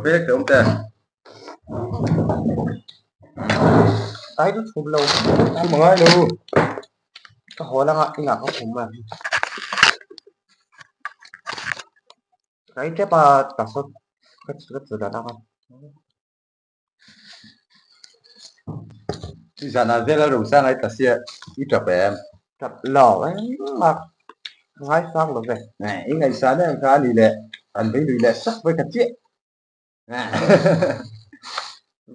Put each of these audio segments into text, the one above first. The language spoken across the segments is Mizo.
Vek te awm te. Ai chu chhum lo. Chhum a ngai lo. Ka haw langa inah ka khum a. Kai tep a ka sawt ka ka chu dan anga. I zanah vel a rosang ai ta sia i tap em? Tap lo engmah ngaisang lo ve. I ngaihsan em kha a ni leh an vei lui leh sak ve ka chiah.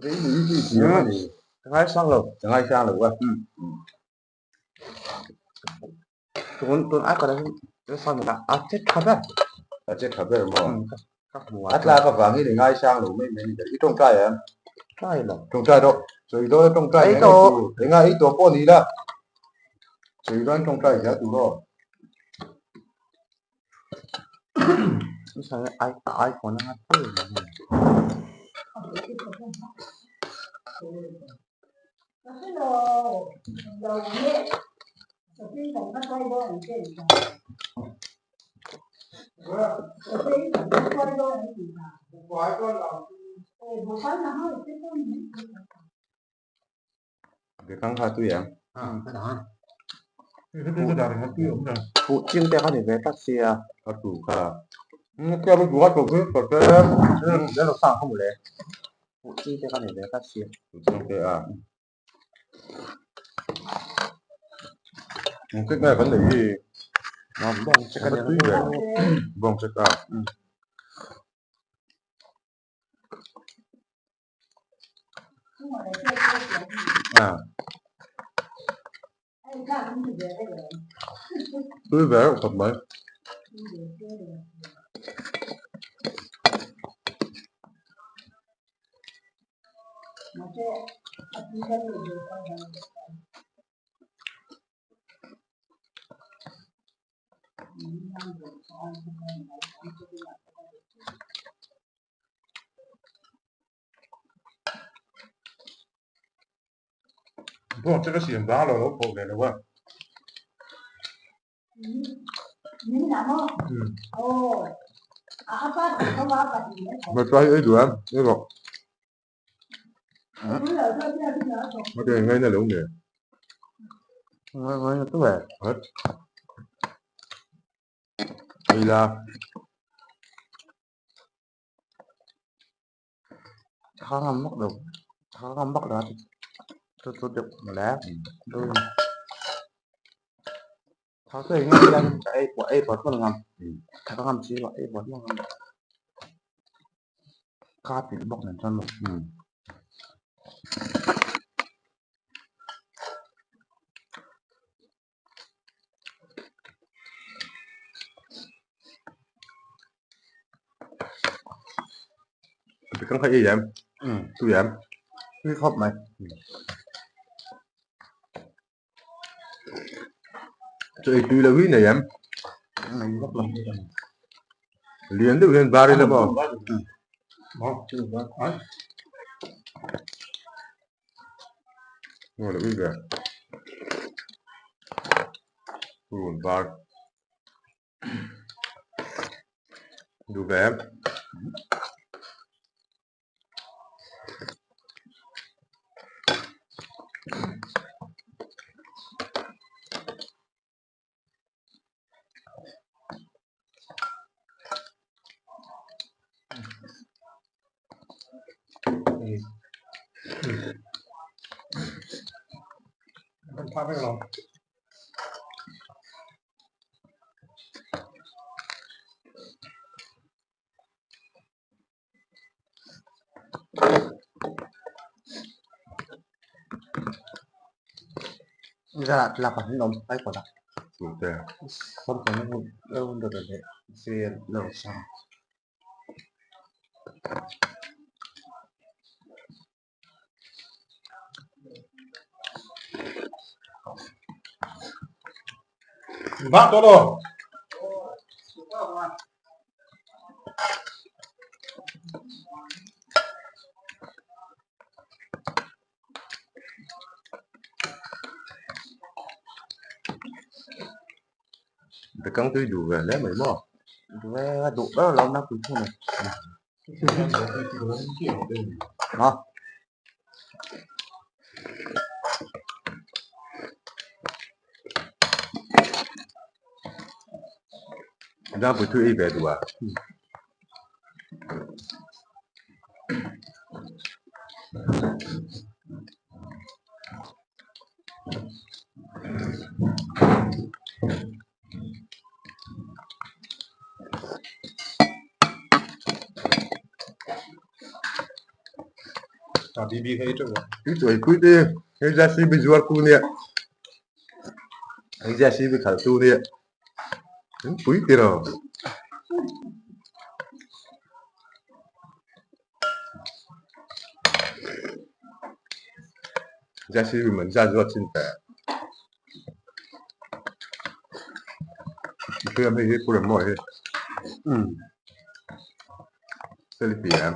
Vei lui hi thiam a ni. Ka ngaisang lo. Ka ngaisang lo a. Tun tun ai kawt ah hian sang lo a che tha ber. A che tha ber maw? Ka hmu a. A tlak avangin i ngaisang lo mai mai a ni. I tawngtai em? Tawngtai lo. Tawngtai rawh. Sawi dawn a tawngtai Ei tawh. Enga ei tawh pawh ni la. Sawi dawn tawngtai zel tur aw. iPhone anga tui mai. Bekang kha tui em? Fuh ching te kha ni ve tlat sia. A tu kha. Ka bu a to khi ka te. Lalo sang kha mawle. Fuh ching te kha ni ve tlat sia. Fuh ching te a. Engtik nge kan nei hi? Bawng chek a ni. Tui ve. Bawng chek a. Tui ve reuh khawp mai. Bawng che ka siam vang lo lo pawh ve lo a. Hmarcha hi ei duh em? Ei rawh. Hmarcha hi ngaina lo nge? Ngaina tu e. Ei la. Tha ngam vak lo tha ngam vak lo a chu chu deuh mawle tha chu eng nge hian ka ei pawh ei pawh hman ngam tha ka ngam si lo ei pawh hman ngam ka pilh bawk nen chuan maw. Bekang kha ei em? Tui em? Tui khawp mai. Chu ei tui lo hi nei em? Nei vak lo. Lian deuh hian bar ila maw? Ngaw loh ve. Run var. Duh ve em? Zat lak ah an awm ai kawt a. Tute. Company hun lo dawt leh vel lo sang. Bak tawh lo. Bekang tui duh ve hle mai maw? Duh e, a duh ber lo na pui thung a ni. Ha. Zangpui thu ei ve duh a. Tui te hei JCB zuar tu nia hei JCB khalh tu nia an pui tiraw. JCB man zat zawt chin ta. Hriam hei hi pu rem mawi hi Felipe a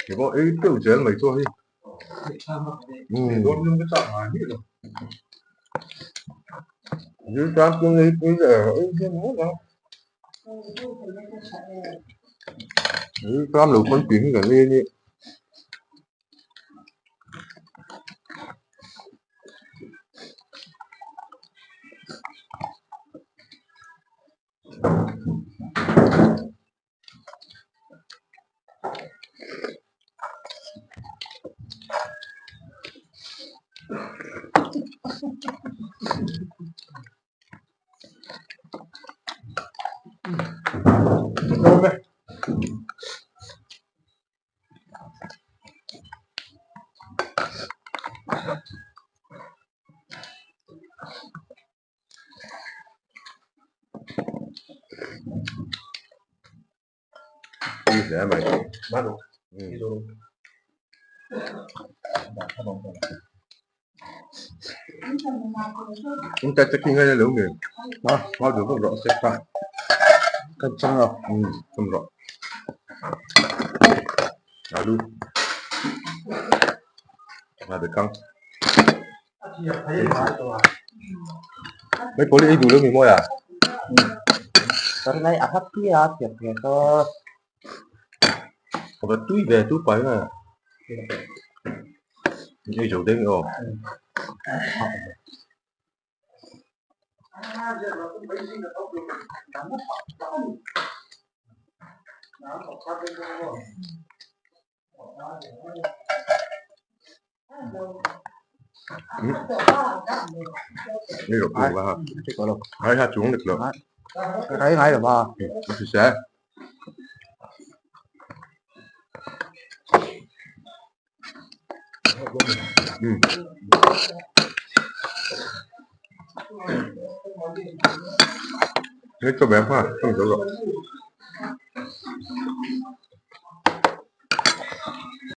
Thì có ý tưởng chế mấy thôi. Như ta cứ nghĩ cứ giờ ấy cái nó đó. Như ta lục con kiếm cả lên đi. Tui hle mai. Chúng ta sẽ khi ngay lẩu người. Đó, bao giờ cũng rõ sẽ phải. Kan chang lo. Không rõ. Alu. Và được căng. Mấy cô đi đủ lương mình mua à? Tao nay à hấp kia thiệt thiệt thôi. Còn túi về túi phải mà. Như chủ tiên rồi. Như rồi cùng là hai hai chúng được rồi. Cái ngay rồi mà. Thì sẽ. Hết cho bé quá, không hiểu rồi.